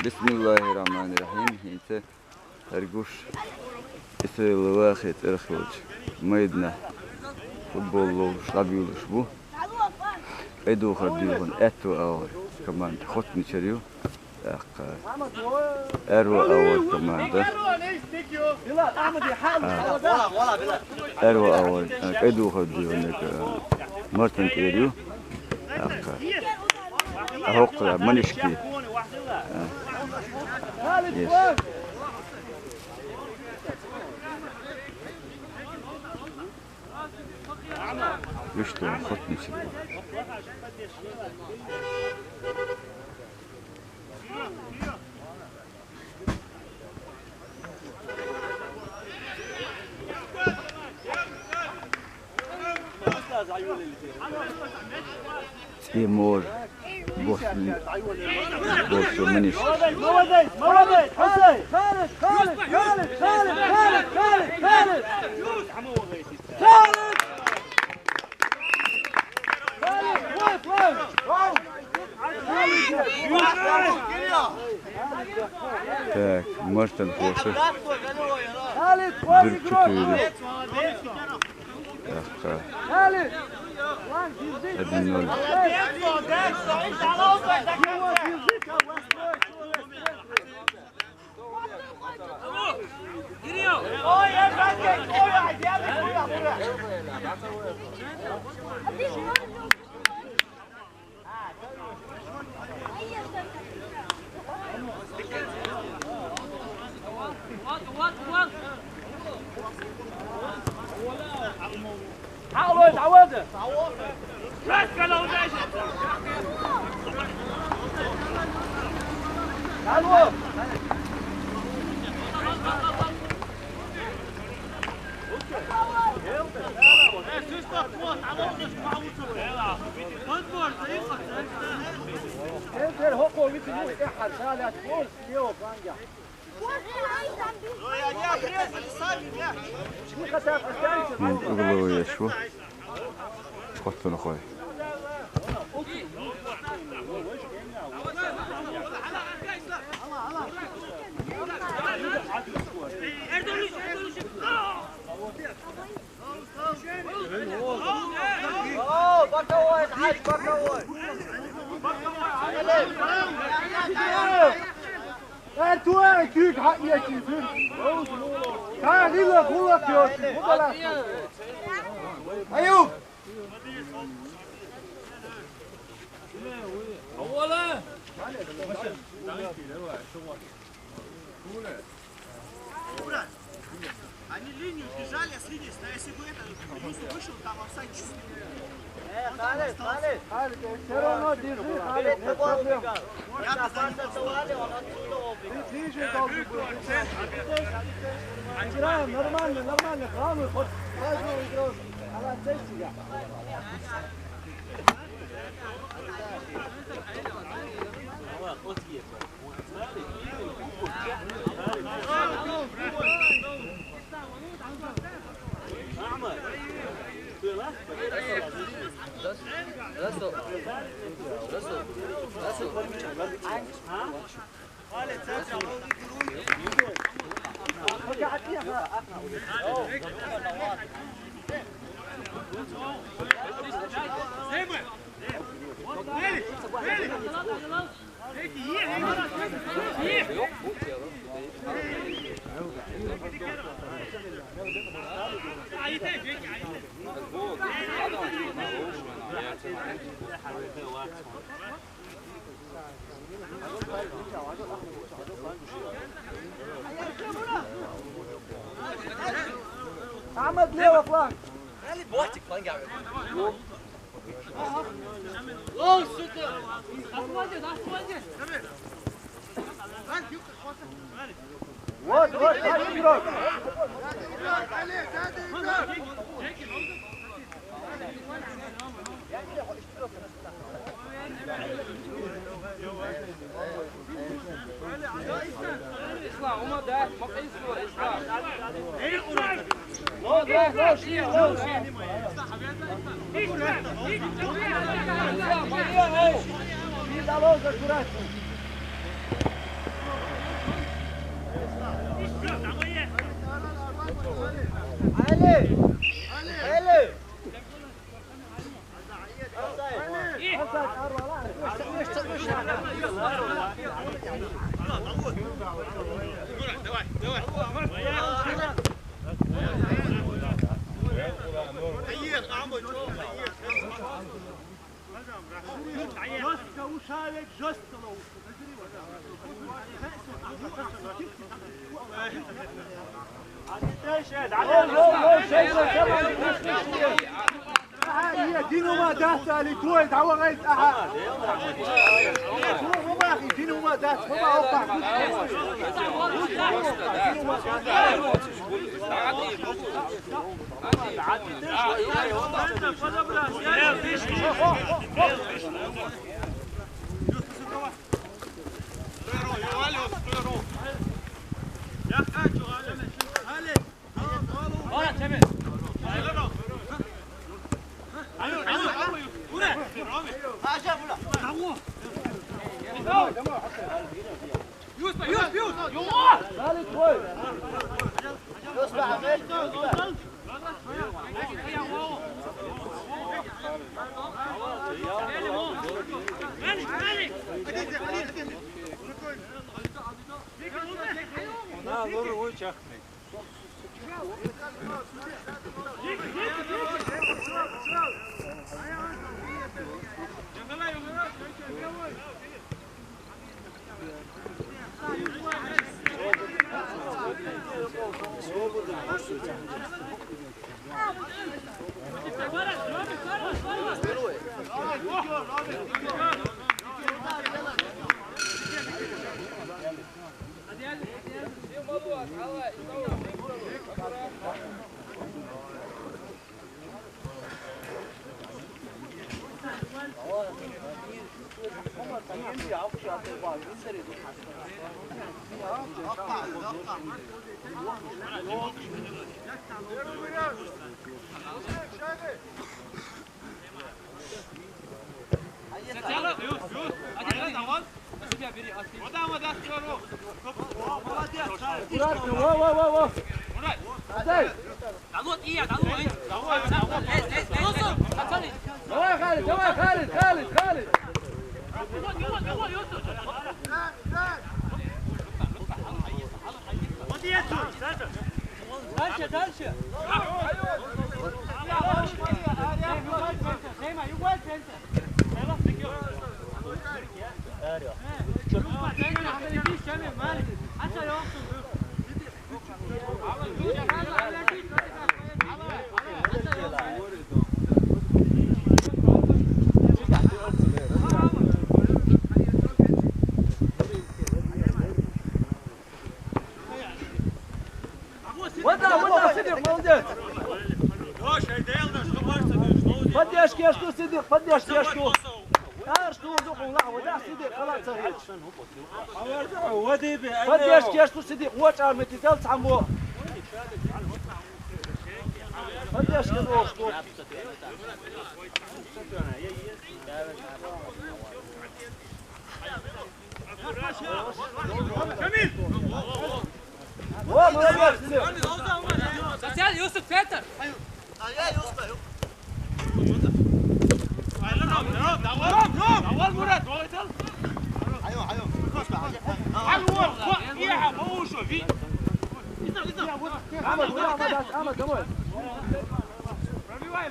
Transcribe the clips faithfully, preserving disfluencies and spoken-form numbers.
Бисмиллахир-рахманир-рахим. ХӀинца гӀергуш Исраилан вахе цӀерах йолча майданахь футбол ловзуш дӀабуьйлуш бу. КӀайдохар дийхьа аьтту агӀор команда Хоттамчара ю. ТӀаккха аьрру агӀор команда. А, аьрру агӀор, а, кӀайдохар дийхьа, а, Мартан тӀера ю. ТӀаккха а хӀокху Манишки. А. Ес. Вуьшта Хоттамчара. ЦӀе мора. Босса, босса Манишки. Молодец, молодец, молодец! Халид, Халид, Халид! Так, Мартан хӀоьттина. Дерг чу туьйхира. ТӀаккха. Один ноль. Угловой еш ву. Хоттамхой. Боковой, Хьаьж, боковой. Э, ту, э, куьйга хьаъ ечи, куьйга. Ха, гӀила, гӀуллакх йоцу. Аюб! Они линию держали, а с линии, если бы это Юсуп вышел, там офсайд чувствовал. Э, Халид, Халид. Халид, всё равно держи, Халид, без проблем. Можно опасаться, Валя, он отсюда убегал. Ты ближе должен был. Играем нормально, нормально. Главное, хоть каждую игру. Молодцы, сидят. Ахьмад, левый фланг. Бортик, фланг. Вот, вот, так, игрок. Жестко ушавек, жестко лоу. Дино ма датали твой давай. Ага. Дино ма дат. Аккуратно, во, во, во, во. Отдай. Давай, Халид, давай, Халид, Халид, Халид. Дальше, дальше. Вот так, вот так, Сидик, молодец. Поддержки, что, Сидик, поддержки, что. А, что, вот так, Сидик, молодец. Поддержки, что, Сидик, вот, а мы тебе сам вот. Поддержки, ну, что. О, молодец! Сосял, Юсуп, центр! Давай, Мурат, давай, давай. Пробивай.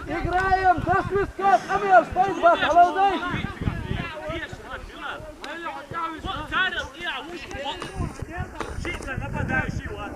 Играем до свистка, камер, стоит бак, молодой. Нападающий, вот.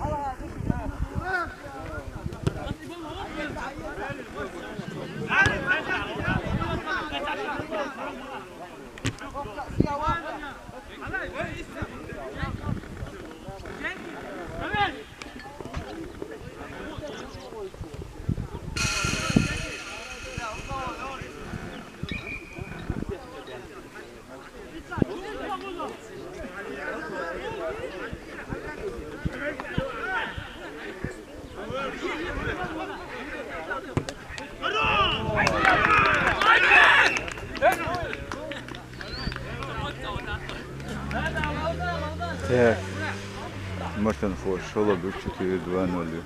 Так. Мартин Форд, шола бир четыре два ноль.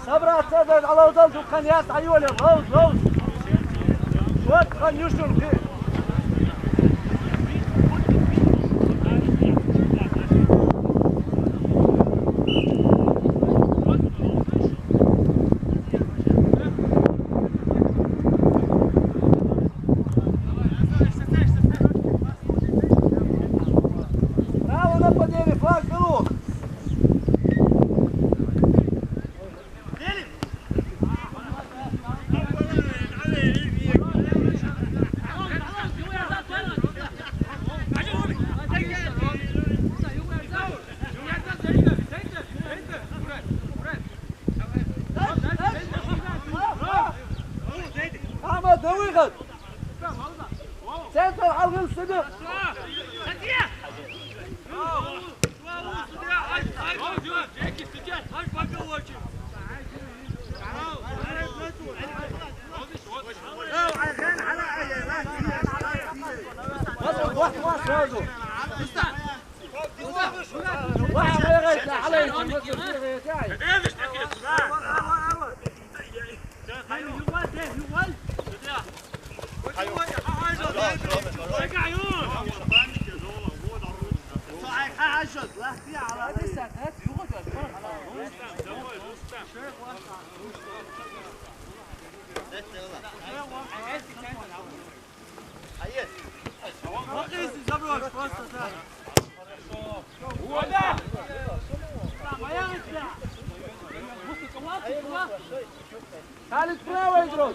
Собраться, да, алавдан дукан яс, айоле, лоуз, лоуз. Вот, конюшню. Право нападение, флаг был. Ахмад, да выход! Центр алгын сыдык! Сразу. Халид, правая игрок.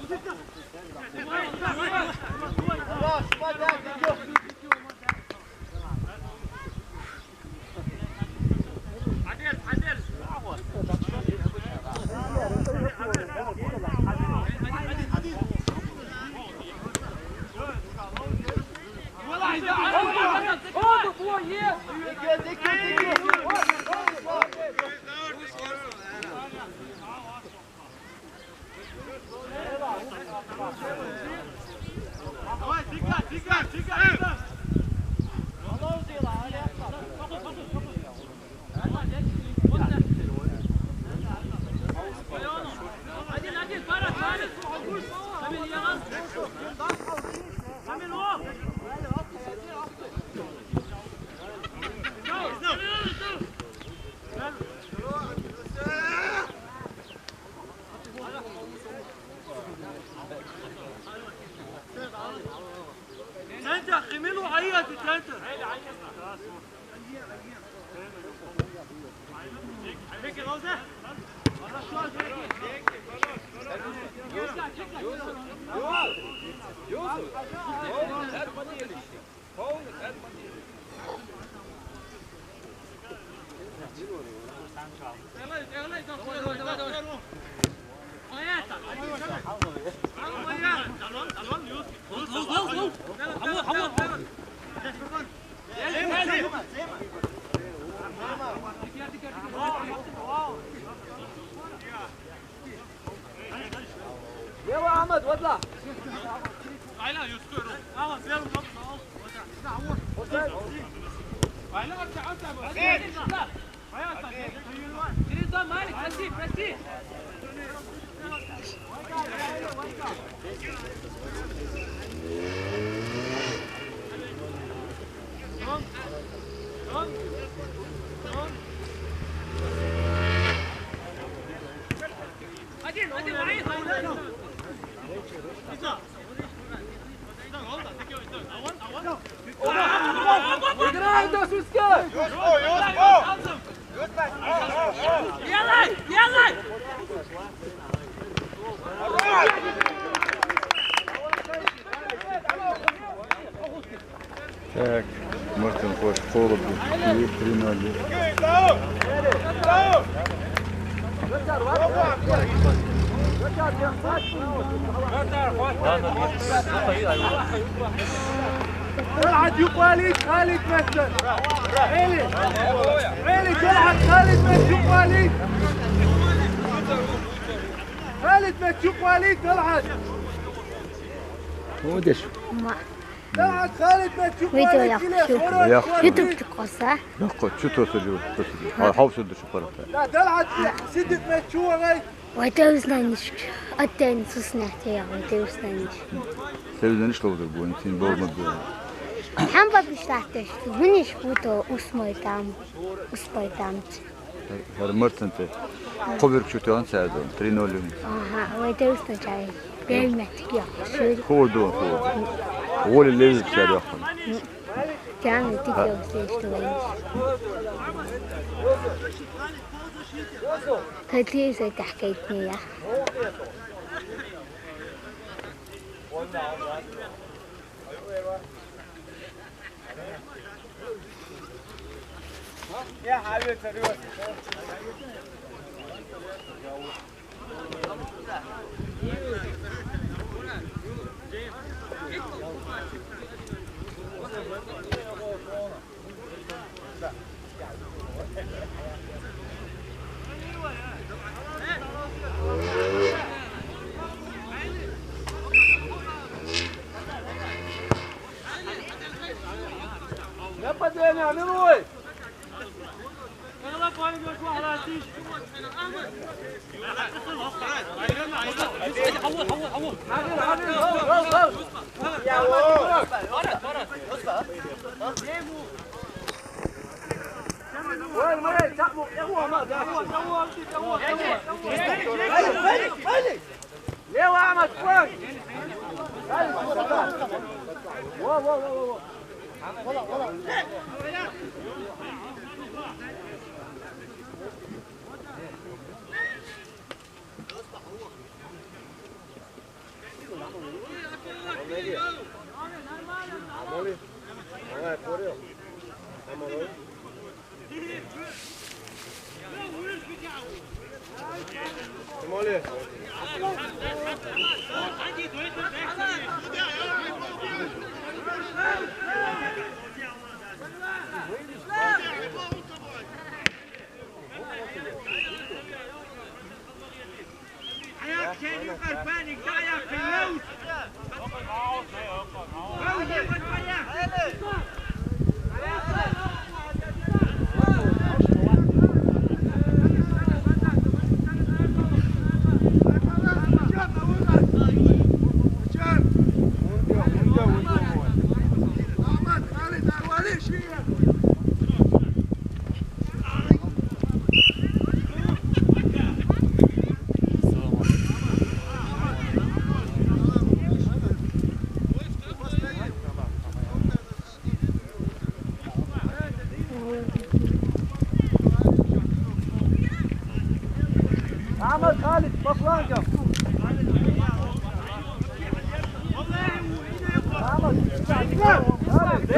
Центр, химилу айя, центр. Лево, Ахмад, вот ла. Через два, Малик, прости, прости. Один, один, один. Играй, Дашуська! Юско, Юско! Делай, делай! Так, Мартин хочет холодно. И три ноль. قاعد يقالي خالد مثلا. عيلي. عيلي قاعد خالد مثلا يقالي. Халид, ма чу къвалид, Далгьат. Видео якъ шу. Якъ. Ютуб чу къоса. Якъ, чу тосур жу, тосур жу. Гьа, гьав суд чу парата. Далгьат, сидит ма чу вагъай. Вай, тевз наниш. Аттен сус нехте я, вай, тевз наниш. Тевз наниш ловдур бу, ин син болмад бу. Гьам бабиш лахтеш, гьуниш буто усмайтам, усмайтам. Гьар мартан те. Къубир чутан садон, три ноль. Агьа, вай, тевз на чай. Бел метик я. Худо, худо. Воли левз чай я. Чан тик я, все, что вай. Катись тахкайтни я. Нападение, Амирой! Ахьмад, Халид, по флангам. Ахьмад, Халид, Халид.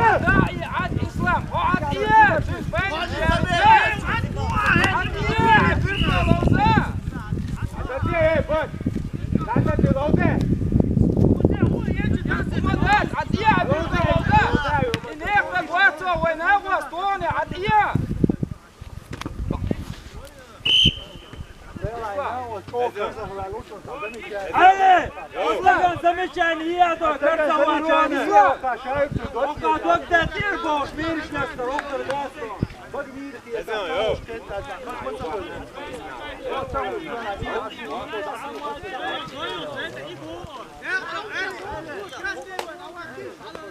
Али! Устаган замечание, я до конца вачани. Ока дог да тир бош, мириш да стар, ока дог да.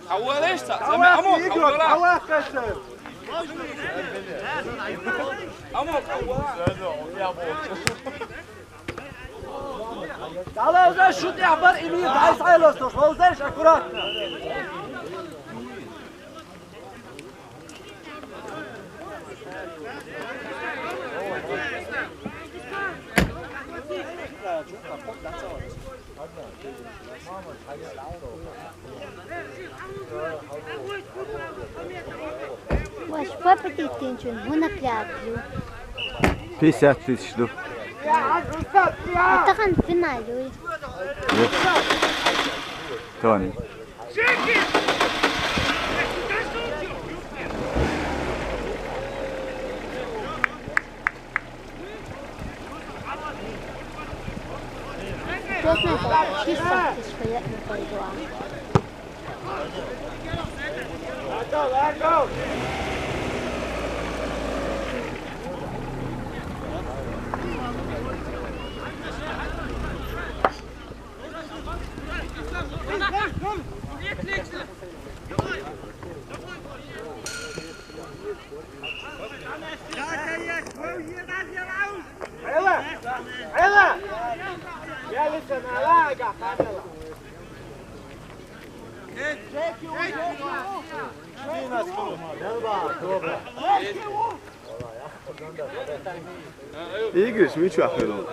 Авалеш са, заме амо, авала. Амо, авала. Дала уже шут я бар или дай сайлос, то что уже аккуратно. Ваш папа тетенчун, вон опять. Пятьдесят тысяч ду. Атахан финалю. Тони. Чисто, чисто, я не пойду, а. Игорь, мы чё, охуел?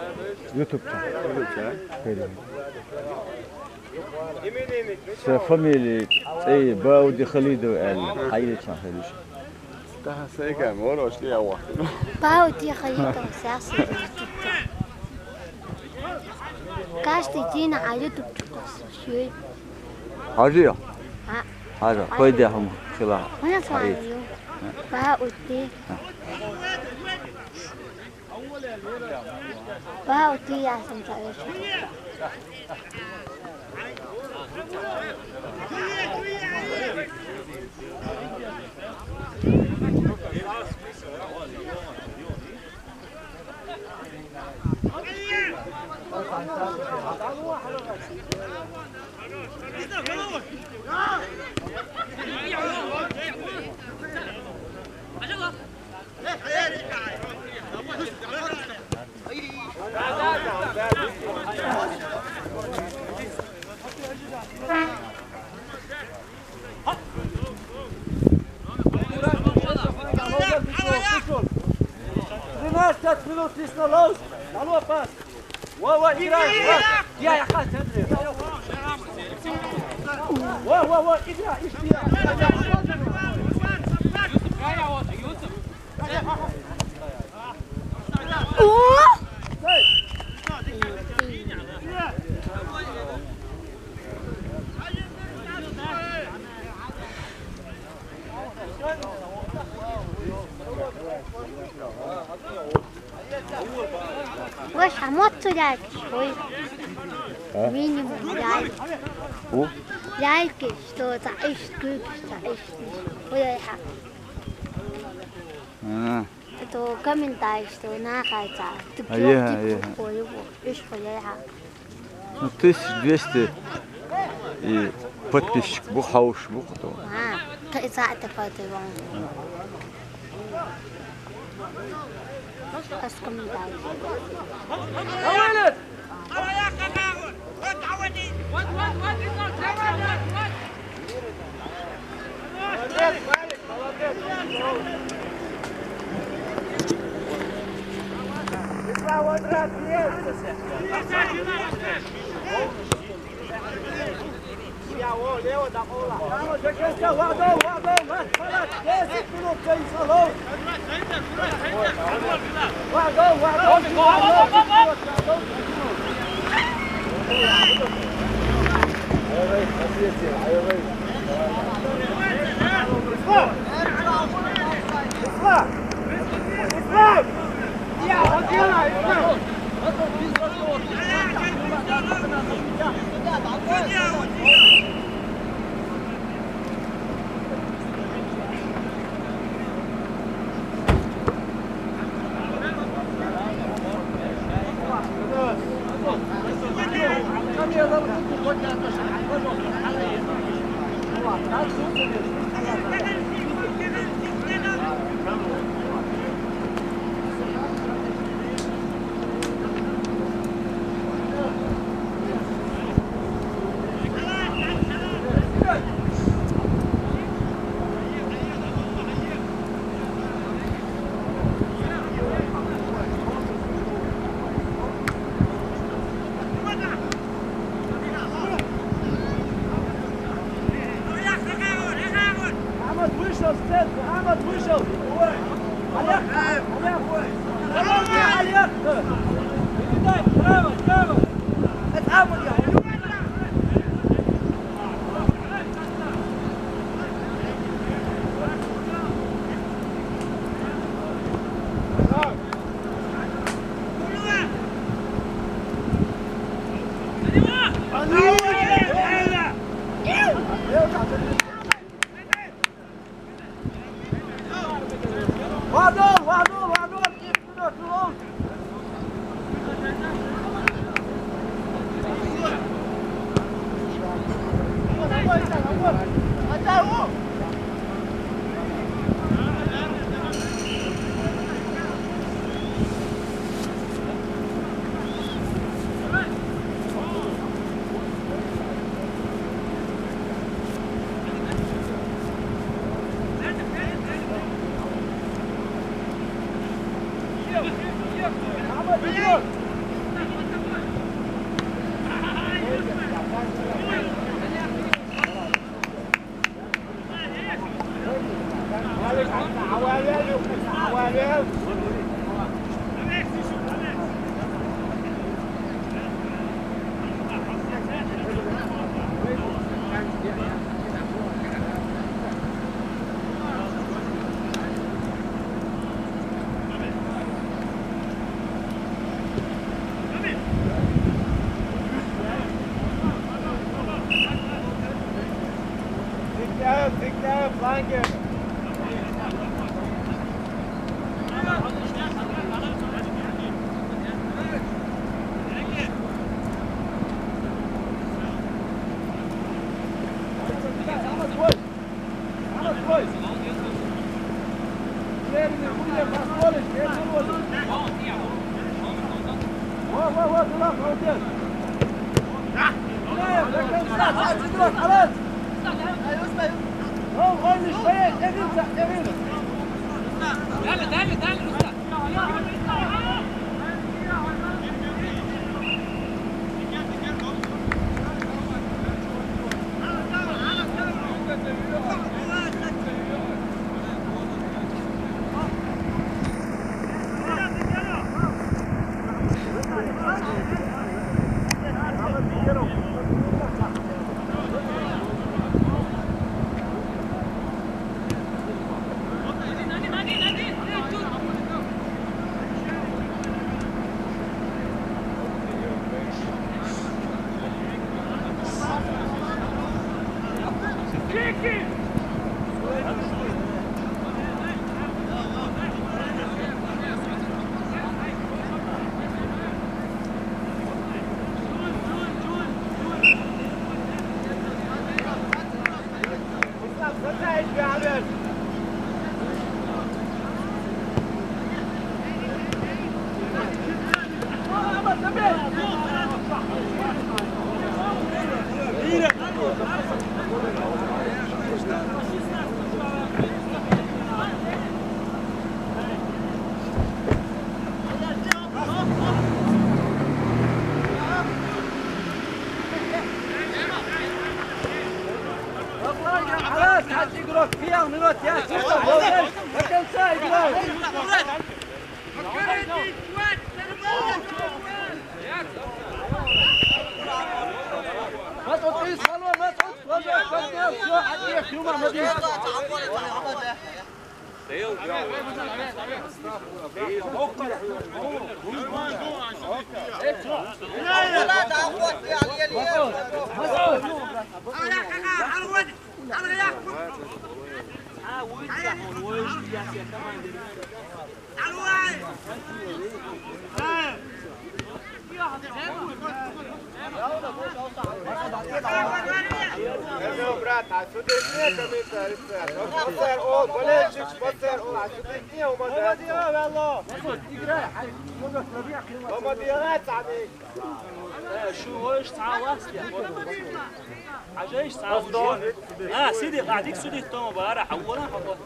Ютубча. Ютубча, а? Ходим. Са фамилия цӀи Бауди Халидов аьлла. Хьайрачан хилуш. Та сайгам, ворош ли авахтин. Бауди Халидов, сяси. Каждый день а ютубча косо шьюй. Хьажи? А. Хьажа, хойде хӀума хила. Хьона хьаи. Файл ю. Бауди. А. Бауди ясам цаэш. Тринадцать минут, ты снова. Алло, пас. Во, во, играй, играй. Я, я, хат, смотри. Во, во, во, играй, играй. О! Ваш, а мод цу ляльки, ой. А? Минимум ляльки. У? Ляльки, что за ишь, ты, за ишь, ты. Ой, ой, ха. А. Это комментарий, что нахается. Ты Ая, пьёшь, ая. Ты пьёшь, ой, ой, ишь, ой, ой, ха. Ну, тысяча двести и подписчик бу, хьовш бу, хто. А, кайса это кайта вон. Оскомдал. Ахьмад, вышел в центр! Ахьмад, вышел! Олег! Олег! Олег! Передай! Право! Право! Это Ахмад, я! خلاص، حد يقرأ فيها من الوقت يا شيخ. ما تنسى يقرأ. ما تقول إيه، سلوى، ما تقول، ما تقول، ما تقول، شو حد يحكي، ما، ما تقول. Evo, brat, a sudi nije komentar, isto. Posle, o, bolje, Posle, o, a sudi nije u modelu. Toma dijelec, a mi. E, şu o iş sağ ol, ya. Hacı iş sağ ol. Ha, sidi, hadi sudi toma bara, hawala, hawala.